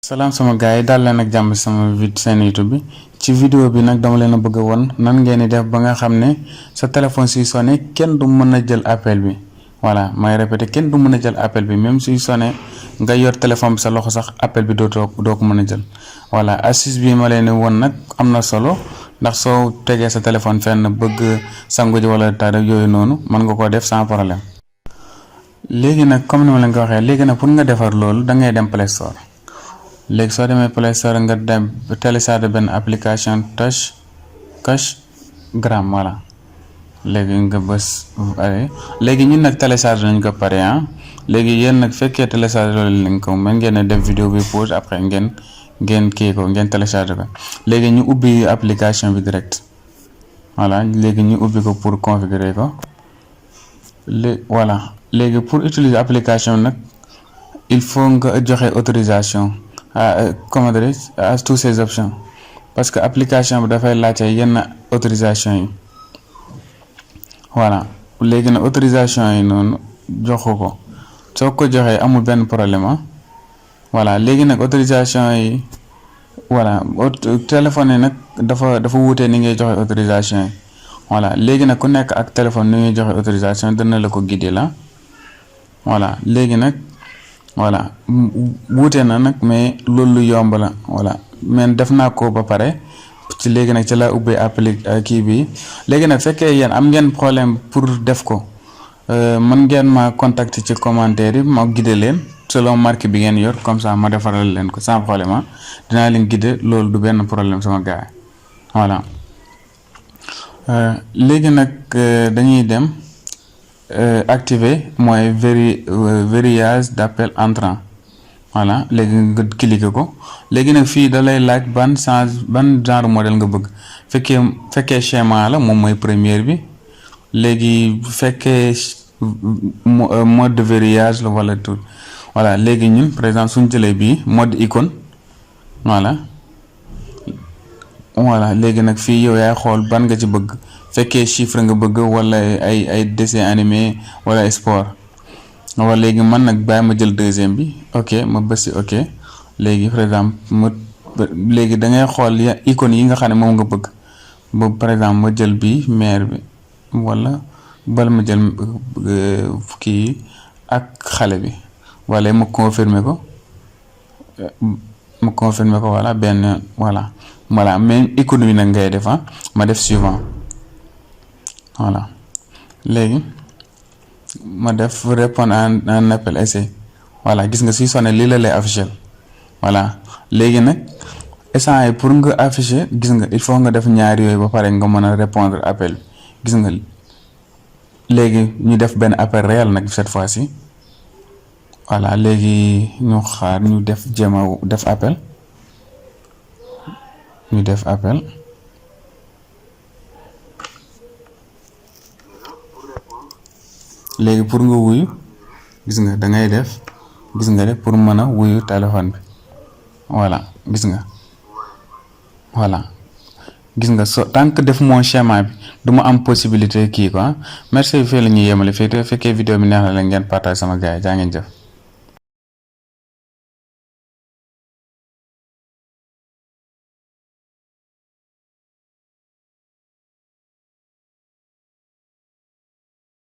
Salam sama gaay dal leen ak jàmm sama seen YouTube bi ci vidéo bi nag dama leen a bëgg a won nan ngeen di def ba nga xam ne sa téléphone suy sonné kenn du mën a jël appel bi voilà may répété kenn du mën a jël appel bi même suy sonné nga yor téléphone bi sa loxo sax appel bi doo ko mën a jël voilà astuce bi ma leen won nag am na solo ndax soo tegee sa téléphone fenn bëgg sangu ji wala tada yooyu noonu mën nga koo def sans problème. léegi nag comme ni ma leen ko waxee léegi nag pour nga defar loolu da ngay dem Play Store. léegi soo demee Play Store nga dem télécharger benn application Cash Gram voilà léegi nga bës léegi ñun nag télécharger nañ ko pare léegi yéen nag fekkee télécharger loolu lañ ko mën ngeen a def vidéo bi pause après ngeen kii ko ngeen télécharger ko léegi ñu ubbi application bi direct voilà léegi ñu ubbi ko pour configurer ko voilà léegi pour utiliser application nag il faut nga joxe autorisation comment dire à toutes ces options parce que application bi dafay laajte yenn autorisation yi voilà léegi nag autorisation yi noonu joxu ko soo ko joxee amul benn problème voilà léegi nag autorisation yi voilà téléphone yi nag dafa wuutee ni ngay joxe autorisation yi voilà léegi nag ku nekk ak téléphone ni ngay joxe autorisation dana la ko guider la voilà léegi nag voilà wuute na nag mais loolu lu yomb la voilà mais def naa ko ba pare ci léegi nag ci la ubbee kii bi léegi nag fekkee yéen am ngeen problème pour def ko mën ngeen ma contacter ci commentaire yi ma guider leen selon marque bi ngeen yor comme ça ma defaral leen ko sans problème dinaa leen guider loolu du benn problème sama gars voilà léegi nag dañuy dem activer mooy verrouillage d'appel entrant voilà léegi nga cliquer ko léegi nag fii da lay laaj ban genre modèle nga bëgg fekkee schéma la moom mooy première bi léegi fekkee mode de verrouillage la wala tout voilà léegi ñun par exemple suñ jëlee bii mode icône voilà léegi nag fii yow yaay xool ban nga ci bëgg fekkee chiffre nga bëgg wala ay dessin animé wala sport wala léegi man nag bàyyi ma jël deuxième bi ok ma bësi ok léegi par exemple léegi da ngay xool icône yi nga xam ne moom nga bëgg boobu par exemple ma jël bi mère bi wala bala ma jël kii ak xale bi wala ma confirmer ko voilà benn voilà même icône bi nag ngay def ma def suivant voilà léegi ma def répondre à un appel essai voilà gis nga suy sonné lii la lay afficher voilà léegi nag instant yi pour nga afficher gis nga il faut nga def ñaar yooyu ba pare nga mën a répondre appel gis nga léegi ñu def benn appel réel nag cette fois-ci voilà léegi ñu xaar ñu def def appel ñu def appel léegi pour nga wuyu gis nga da ngay def gis nga pour mën a wuyu téléphone bi voilà gis nga voilà gis nga tant que def mon schéma bi du ma am possibilité kii quoi merci fii la ñuy yemale fii te fekkee vidéo bi neex na la ngeen partage sama gars yi jaa ngeen jëf